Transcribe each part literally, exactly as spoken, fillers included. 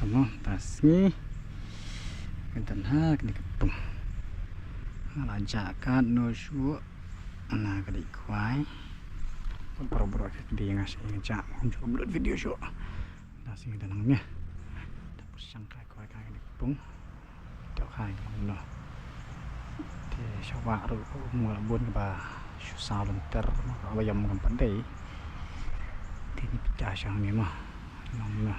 Mo, ta sngi. Ka don ha kane ka pung. Nga la jah katno shuh. Ana ka dei khwai. Baroh baroh ka dei nga shu ïa nga jah. Ngam ju upload video shuh. Ta sngi ka don hangne. Ta pyrshang ka khwai ka kane ka pung. Te khwai ka long no. Te sha wah ruh um nga la bun kaba shu saw lynter. Kaba ïam ngam pat dei. Te ngi pynjah sha hangne mo. Long no.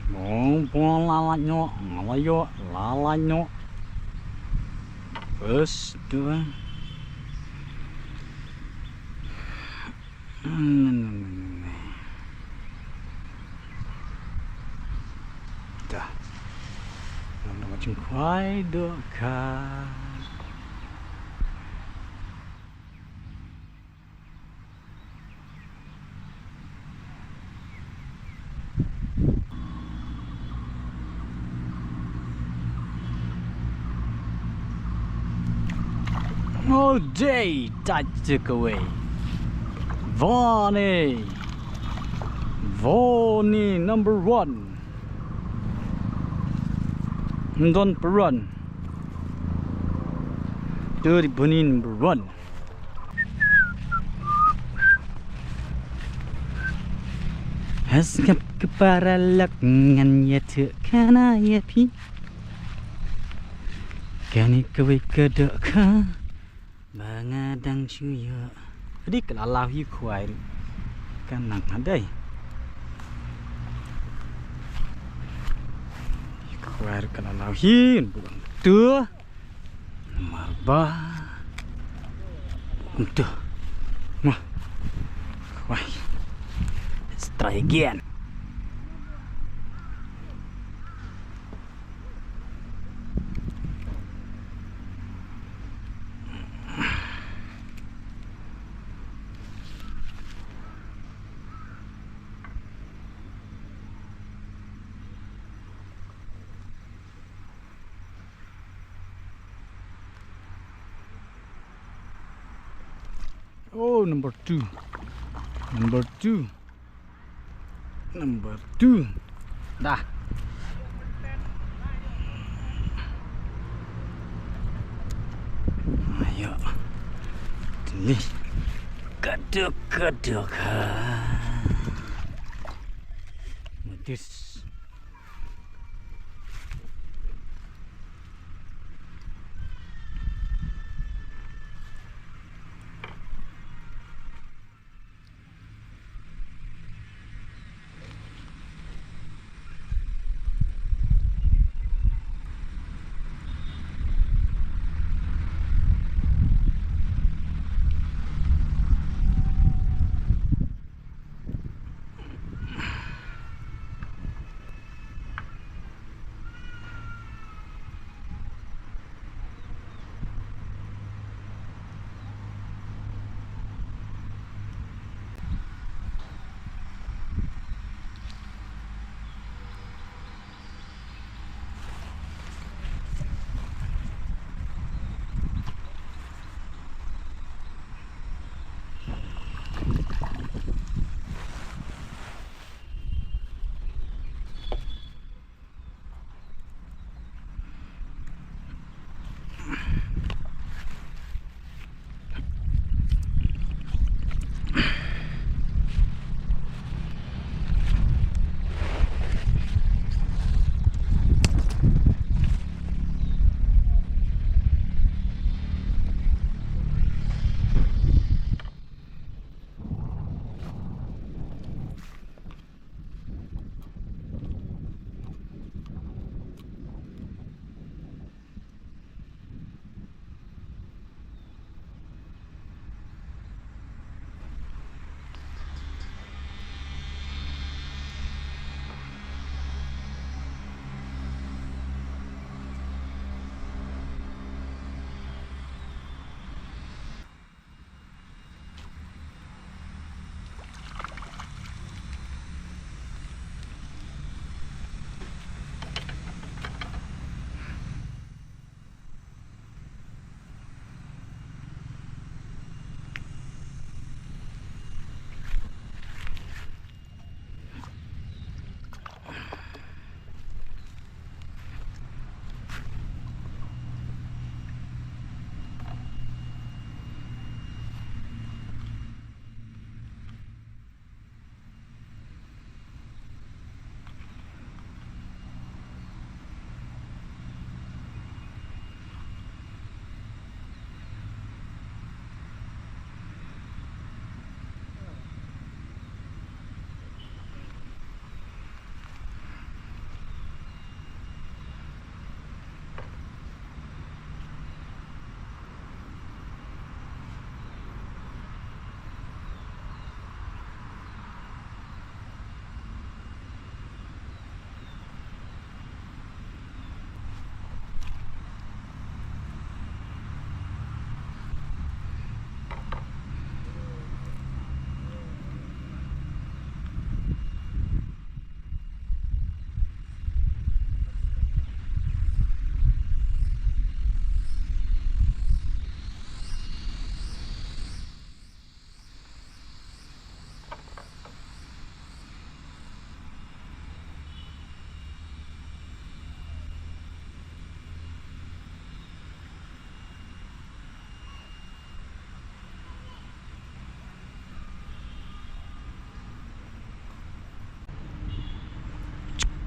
Bong bong la la nyok, la la yok, la la nyok. Bes tu. Dah. Dah macam kuai doka. All day, touch takeaway. Vani. Vani number one. Don Peron. Dari Bani number one. Has ngap kepara lak ngan ya tu kana ya pi. Kani kawai kedok ka. Ba nga dang shu ïoh. Adi ka la law hi khwai ruh. Ka nang hadai. Khwai ruh ka la law hi, buang tu. Namar ba. Tu. Mah. Khwai. Let's try again. Oh, number two. Number two. Number two. Dah. Ayo. Ni. Kaduk, kaduk. Ha. This.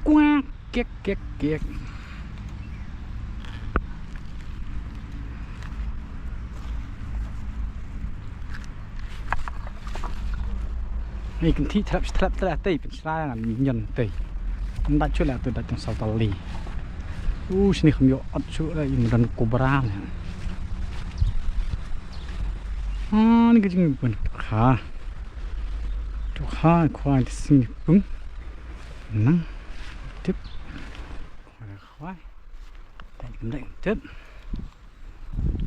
Kwak, kek, kek, kek. Ni kynthih thlap thlap thlap tei pynshla ngan nyon tei. Nda chule tu da tang saw tali. U sini kham yo ot chu la im don kobra le. Ah, ni ka jingpun kha. Tu kha khwai ti sing pung. Nang tip. Khwai khwai. Tang ndai tip.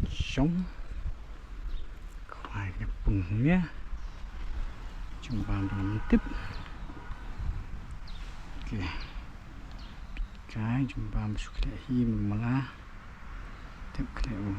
Shong. Khwai ka pung ne. Jong bam dang tip. Okay. Kai jong bam shu khleh hi mala. Tip khleh u.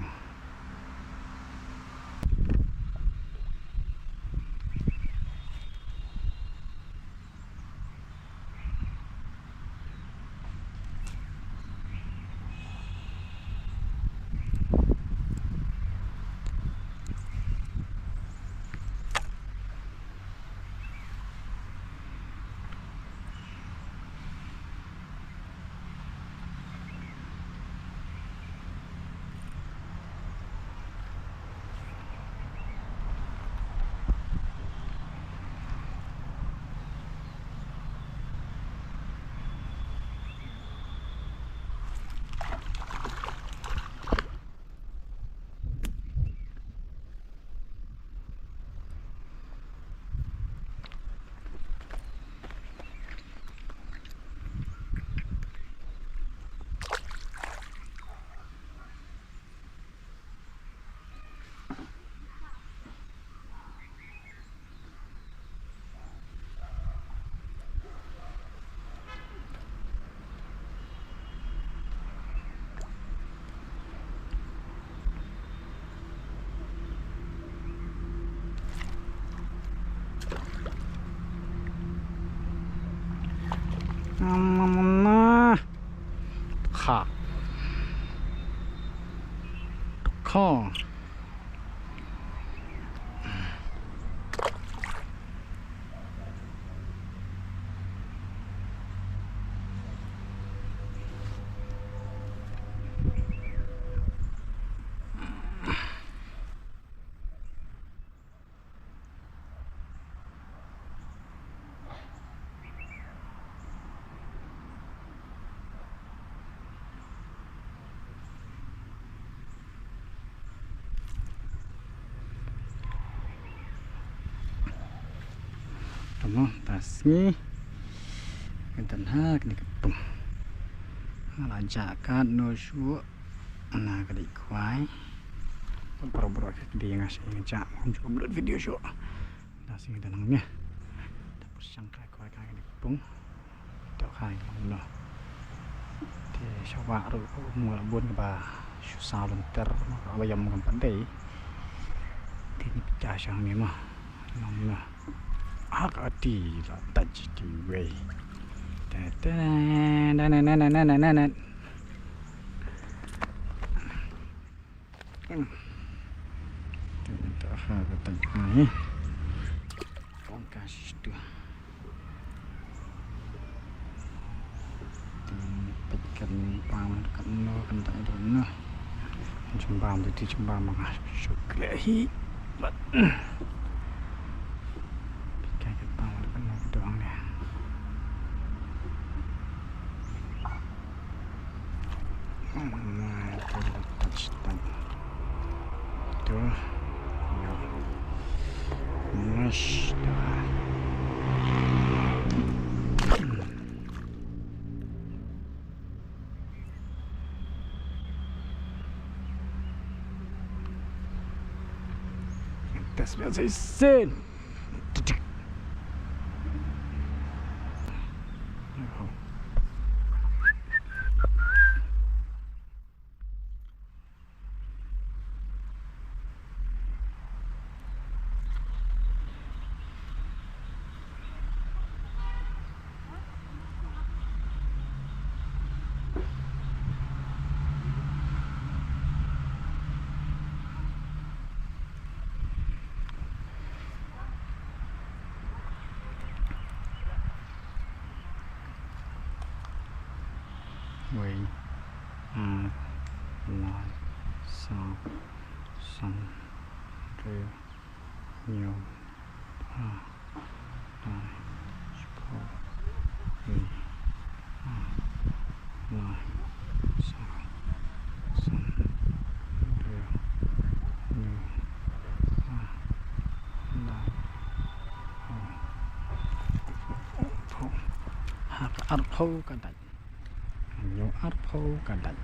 Oh. Tama ta sngi. Ka don ha kane ka pung. Nga la jah katno shuh na ka dei kwai. Baroh baroh ka dei nga shu jah, nga ju upload video shuh. Ta sngi da nang ne. Ta pyrshang ka kwai ka dei pung. Te khai long no. Te sha wah ruh um la bun kaba shu saw lynter kaba ïam kam pat dei. Te ni pynta sha ngi ma. Long no. Ak ati la dait ti wei. Te te ne ne ne ne ne ne. Te te ha ka dait ai. Kong ka situ. Te peit kan pam kan no kan dait no. Jembam tu ti jembam ma nga shu kle hi. Bat. Peit kan kan pam kan no ka dong ne. Nah, itu touch tag. Tuh. Ya. Mas dah. Tes biasa isin. Wei, ar, lai, saw, san, hynriew, hynñiew, phra, lai, shiphew, wei, ar, lai, saw, san, hynriew, hynñiew, phra, lai, arphew. Ha ka arphew ka dait. Hynñiew arphew ka dait.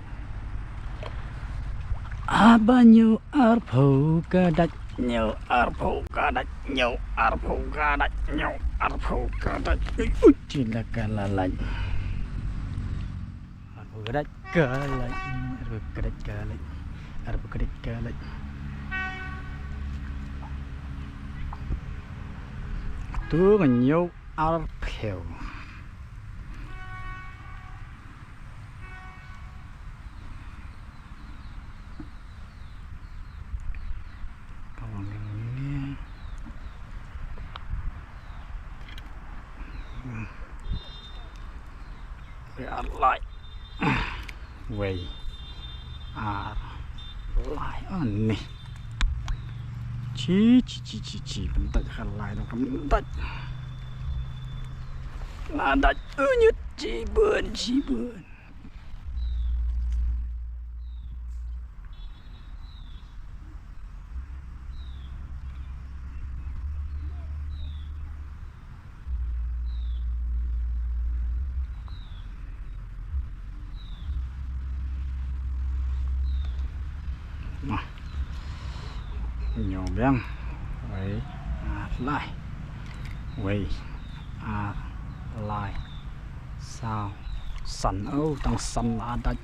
Haba hynñiew arphew ka dait, hynñiew arphew ka dait, hynñiew arphew ka dait, hynñiew arphew ka dait. Ui, ui, jila ka la lait. Arphew ka dait ka lait, arphew ka dait ka lait, arphew ka dait ka lait. Tu hynñiew arphew. Wei ar lai. Wei ar lai. Ani. Chi chi chi chi chi. Pyndait ha lai dong, pyndait. La dait. Unyut, shibun, shibun. Hynñiew biang. Wei ar lai. Wei ar lai. Saw. San. Oh, tang san la dait.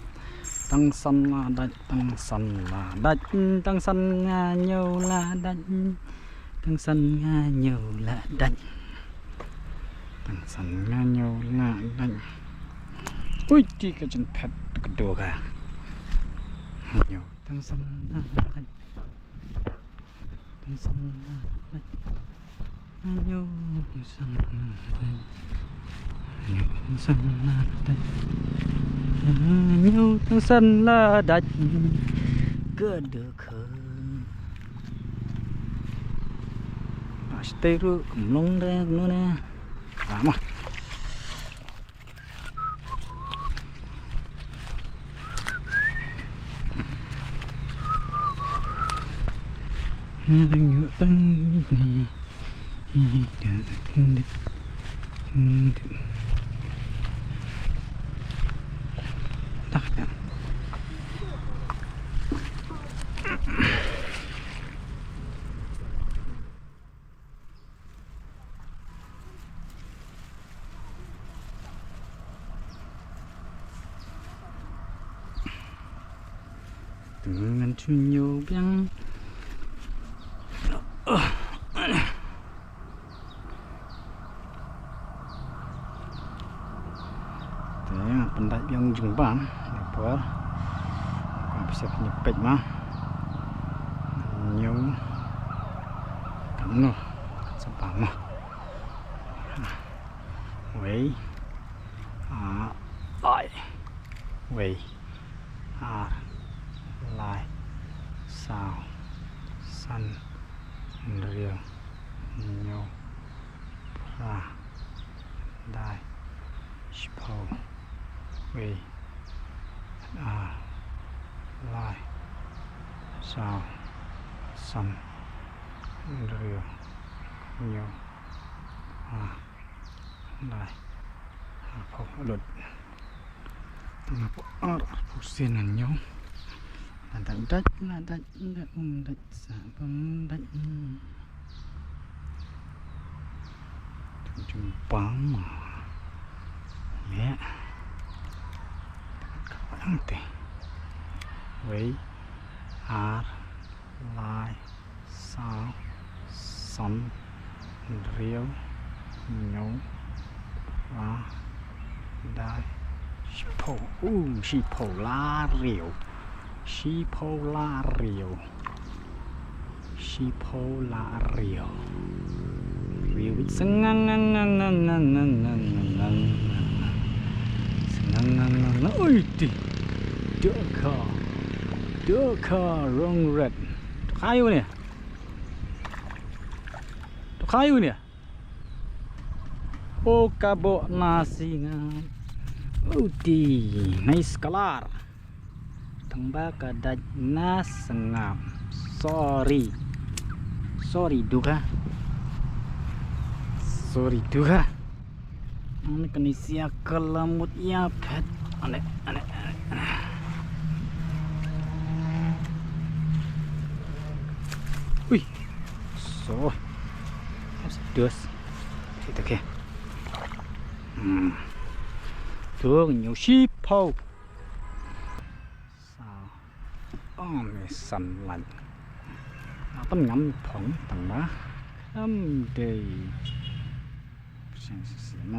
Tang san la dait, tang san la dait. Mm, tang san nga hynñiew la dait. Mm, tang san nga hynñiew la dait. Tang san nga hynñiew la dait. Ui, ti ka jingphet ka dua ka. Hynñiew. Tang san la dait. Tang san la dait. Ayo, tang san la dait. Ayo, tang san la dait. Ayo, tang san la dait. Ka dei ka. Ba stay ru kumlong de kumno ne. Lama. Ngan shu ñiew biang. Te nga pyndait biang jingbam. Ïa por. Ka pisa pynïapeit ma. Ñiew. Kamno. Sa ba ma. Wei. A. Lai. Wei. Ar. Lai. Saw. San. Hynriew. Hynñiew. Phra. Dai. Shiphew. Wei. Ar. Lai. Saw. San. Hynriew. Hynñiew. Phra. Dai. Arphew. Lut. Arphew ar, arphew sien ngan ñiew. La dait, dait, la dait, la um dait, sa bym dait. Jum jum bam. Ya. Ka bang te. Wei. Ar. Lai. Saw. San. Hynriew. Hynñiew. Phra. Dai. Shiphew. U, shiphew la riew. Shiphew la riew. Shiphew la riew. Riew. Sngang ngang ngang ngang ngang ngang ngang ngang. Sngang ngang ngang ngang. Oi ti. Doka. Doka rong red. To kayu ni. To kayu ni. O ka bo nasi nga. Uti, nice color. Tang ba ka dait na sngap. Sorry. Sorry duka. Sorry duka. Ani kani sia kalamut ya pet. Ane, ane, ane, ane. Ui. So. Dos. Sito ke. Hmm. Tu nyu shiphew. Sa. Ong ni san lan. Apan ngam phong tang ba. Am dei. Sing sisi ma.